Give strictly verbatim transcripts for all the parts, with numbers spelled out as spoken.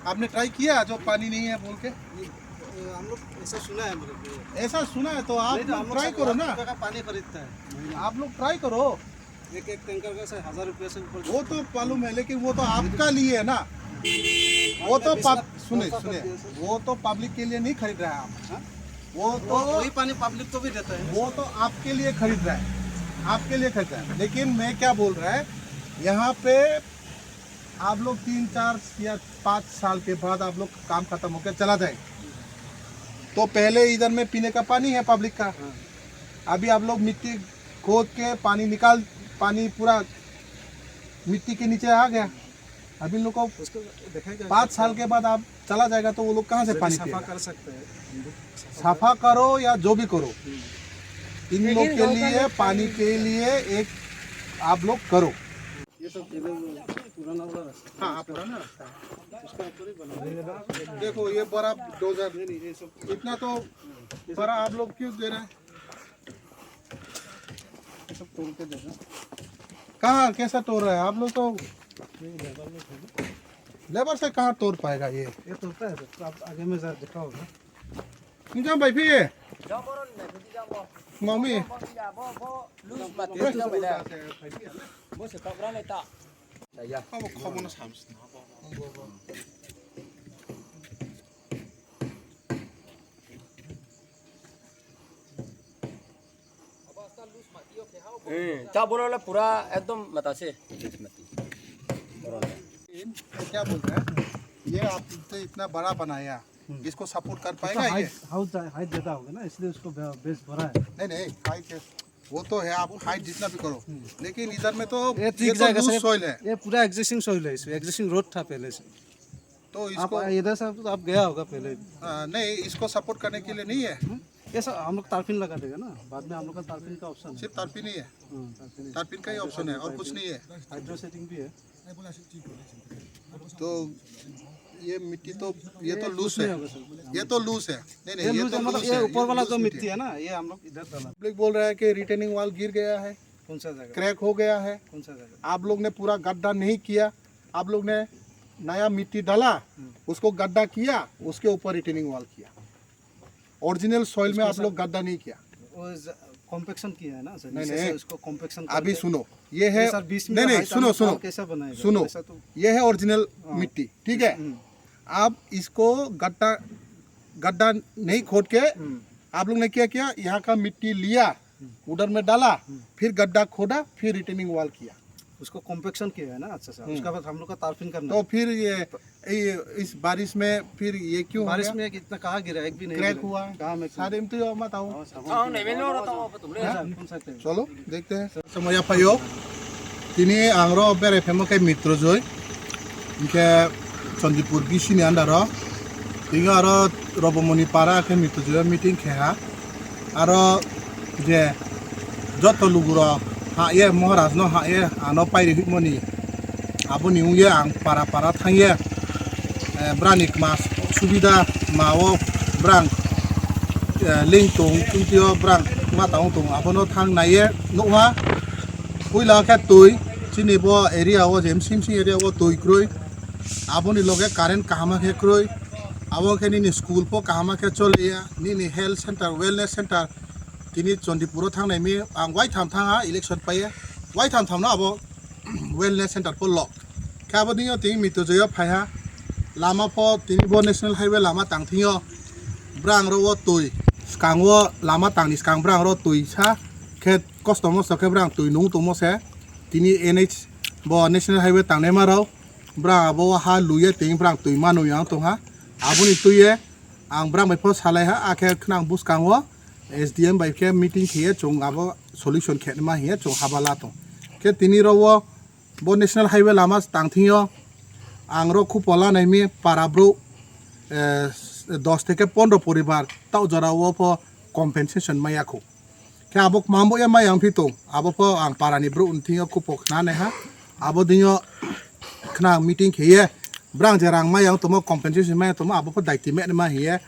आपने ट्राई किया जो पानी नहीं है बोल के? ये, ये हम लोग ऐसा सुना है, मतलब, ये ऐसा सुना है तो आप नहीं, तो हम लोग ट्राई सब करो लाख ना। रुपए का पानी खरीदता है महीना। आप लोग ट्राई करो। एक एक टैंकर का से हजार रुपया से ऊपर वो तो मालूम है, लेकिन वो तो आपका लिए है ना। वो तो पब-, सुने, सुने, वो तो पब्लिक के लिए नहीं खरीद रहा है आप। हाँ? वो तो वही पानी पब्लिक को भी देता है। वो तो आपके लिए खरीद रहा है, आपके लिए खरीद रहा है। लेकिन मैं क्या बोल रहा है, यहाँ पे आप लोग तीन, चार या पाँच साल के बाद आप लोग काम खत्म होकर चला जाए, तो पहले इधर में पीने का पानी है पब्लिक का। हाँ। अभी आप लोग मिट्टी खोद के पानी निकाल, पानी पूरा मिट्टी के नीचे आ गया। अभी इन लोग को उसको देखा जाएगा। पाँच साल के बाद आप चला जाएगा तो वो लोग कहाँ से पानी पिएगा? कर सकते हैं। सफा करो या जो भी करो, हम्म। इन लोग के लिए, पानी के लिए एक आप लोग करो। ये सब इधर पुराना वाला रास्ता। हाँ, हाँ, पुराना रास्ता है। इसका ऊपर ही बना है। देखो, ये बड़ा डोजर, नहीं, नहीं, ये सब इतना तो बड़ा आप लोग क्यों दे रहे हैं? ये सब तोड़ के देना। कहाँ, कैसा तोड़ रहा है? आप लोग तो लेबर से कहाँ तोड़ पाएगा ये? ये तोड़ता है सर, तो आप आगे में जा, देखा होगा। Ni jam bai phi? Mami. Abo khomo no samsna. Eh, ta bono le pura ekdom mata se. ये क्या बोल रहा है? ये आपने इतना बड़ा बनाया, हम्म। इसको सपोर्ट कर पाएगा ये? हाइट, हाइट ज्यादा होगा ना, इसलिए उसको बे-, बेस बड़ा है। नहीं, नहीं, हाइट है, वो तो है, आप हाइट जितना भी करो, हम्म। लेकिन इधर में तो ये तो ये तो जाएगा लूज सर, सॉइल है। ये पूरा एग्जिस्टिंग सॉइल है, इसमें एग्जिस्टिंग रोड था पहले से। तो आप इसको इधर से आप, आप गया होगा पहले। हाँ, नहीं, इसको सपोर्ट करने के लिए नहीं है। हम्म? ये सब हम लोग तारपिन लगा देगा ना, बाद में हम लोग का तारपिन का ऑप्शन है। सिर्फ तारपिन ही है? हाँ, तारपिन ही। तारपिन का ही ऑप्शन है और कुछ नहीं है। हाइड्रो सेटिंग भी है। तो ये मिट्टी तो, ये ये तो कुछ लूज नहीं है। होगा सर। ये तो लूज है। नहीं, नहीं, ये ये लूज तो है, मतलब लूज ये है, ऊपर ये वाला लूज जो मिट्टी मिट्टी है। है ना, ये हम लोग इधर डाला। पब्लिक बोल रहा है कि रिटेनिंग वॉल गिर गया है, कौन सा जगह? क्रैक हो गया है। कौन सा जगह? आप लोग ने पूरा गड्ढा नहीं किया, आप लोग ने नया मिट्टी डाला, हम्म। उसको गड्ढा किया, उसके ऊपर रिटेनिंग वॉल किया। ओरिजिनल सॉइल में इसको आप सर लोग गड्ढा नहीं किया। वो ज-, कॉम्पैक्शन किया है ना सर, नहीं, नीचे से नहीं। उसको कॉम्पैक्शन अभी करके। सुनो, ये है, ये सर बीच में नहीं, नहीं, हाइट सुनो, आने सुनो, कैसा बनाएगा? सुनो, ऐसा तो ये है ओरिजिनल हाँ। मिट्टी, ठीक है? हम्म। आप इसको गड्ढा, गड्ढा नहीं खोद के हम्म। आप लोग ने क्या किया, यहाँ का मिट्टी लिया, हम्म। उधर में डाला, हम्म। फिर गड्ढा खोदा, फिर रिटेनिंग वॉल किया। उसको कॉम्पैक्शन किया है ना, अच्छा सा। हम्म। उसका बाद हम लोग का तारपिन करना तो है। फिर ये, ये इस बारिश में फिर ये क्यों हो बारिश गया? में इतना कहाँ गिरा, एक भी नहीं क्रैक गिरा। हुआ है। कहाँ में सारे में तो ये मत आओ। हाँ, सब हाँ, नहीं, मैंने और बताओ, आप तुम ले। हाँ? सर, कौन सा टाइम? चलो, देखते हैं। Semuanya payo. Tini ang ro berai phaima khe Mitrojoi. Hinkhe Chandipur B C ni under o. Tini aro Robomoni para khe Mitrojoi o meeting khe ha. Aro je joto lugurok ha ye Maharaj no ha ye ano pairi himoni. Aboni wngye ang para para thangye, eh, brani kma subida ma o brang, eh, ling tong tungtio brang ma tang tong abono thang naiye nukha. Puila khe twi chini bo area o je msing msing area o twi kwrwi. Aboni loge current kahama khe kwrwi. Abo khe nini school pho kahama khe choliya. Nini health center, wellness center tini Chandipur o thangnai mi ang waitham thangha election paiye. Waitham thamno abo wellness center pho lok. Khe abo dingyo tini Mitrojoi o phaiha. Lama pho tini bo national highway lama tang thingyo. Brang ro o twi. Skang o lama tangni skang brang ro twi sa. Khe kosto mosto khe brang twi nung tongmo se. Tini N H bo national highway tangnai ma rao. Brang abo ha luye tini brang twi manu yang tongha. Aboni twiye ang brang bai pho salai ha. Akhe khnang buskang o S D M bai khe meeting khiye chung abo solution khe ma hiye chung haba la tong. Khe tini ro o bo national highway lama tang thingyo ang ro khupo la nai mi para bro, eh, dos theke pondro poribar tao jora o pho compensation maya khu. Khe abo mambo ya maya ang phi tong, abo pho ang para ni bro thingyo khupo khna nai ha. Abo dingyo khna meeting khiye brang je rang maya ang tomo compensation maya tomo abo pho daiti me ma hiye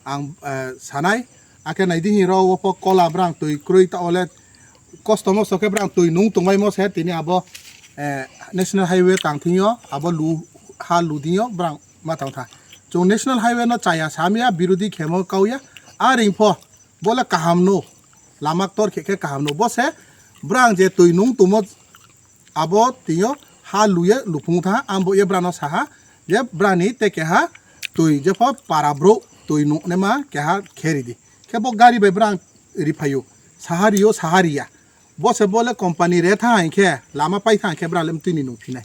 ang, eh, sanai. Akhe naidi hi ro o pho kola brang twi kwrwi ta ole kosto mosto khe brang twi nung tongbai mo se tini abo, eh, national highway tang thingyo abo lu ha lu dingyo brang Ma tong tha. Chwng national highway no chaya samya, birodhi khemo kauya. A ring pho, bole kaham no. Lama ktor khe khe kaham no. Bo se brang je twi nung tumo abo twiyo ha luye lupung tha. Ambo ye brano saha je brani te keha twi je pho para bro twi nung nema keha kheri di. Khe bo gari bai brang riphayo. Sahariyo sahariya. Bo se bole company re tha hai khe, lama pai tha hai khe bra lem twi ni nung phinai.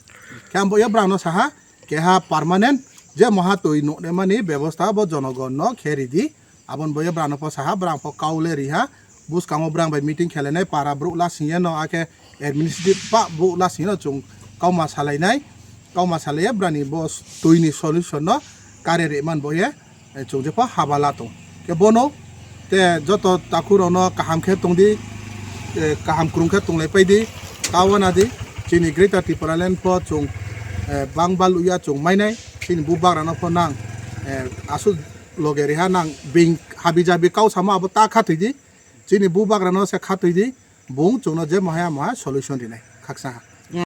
Khe ambo ye brano saha, keha permanent je moha twi nung nemani bebosta bo jonogon no khe ridi. Abon bo ye brano pho saha, brang pho kaule riha. Buskang o brang bai meeting khelenai para bro la singye no akhe administrative pa bro la singye no chwng kauma salainai. Kauma salaiya brani bo twi ni solution no kare re man bo ye. Eh, chwng je pho haba la tong. Khe bono te joto takhuk rokno kaham khe tong di, eh, kaham kwrwng khe tong lai pai di, ta wana di, chini Greater Tipraland pho chwng, eh, bang bal ya chwng mainai, chini bubagra no pho nang, eh, aswk loge reha nang bing habi jabi kau samo abo ta kha thwi di, chini bubagra no se kha thwi di, bung chwngno je moha moha solution rinai khaksa ha.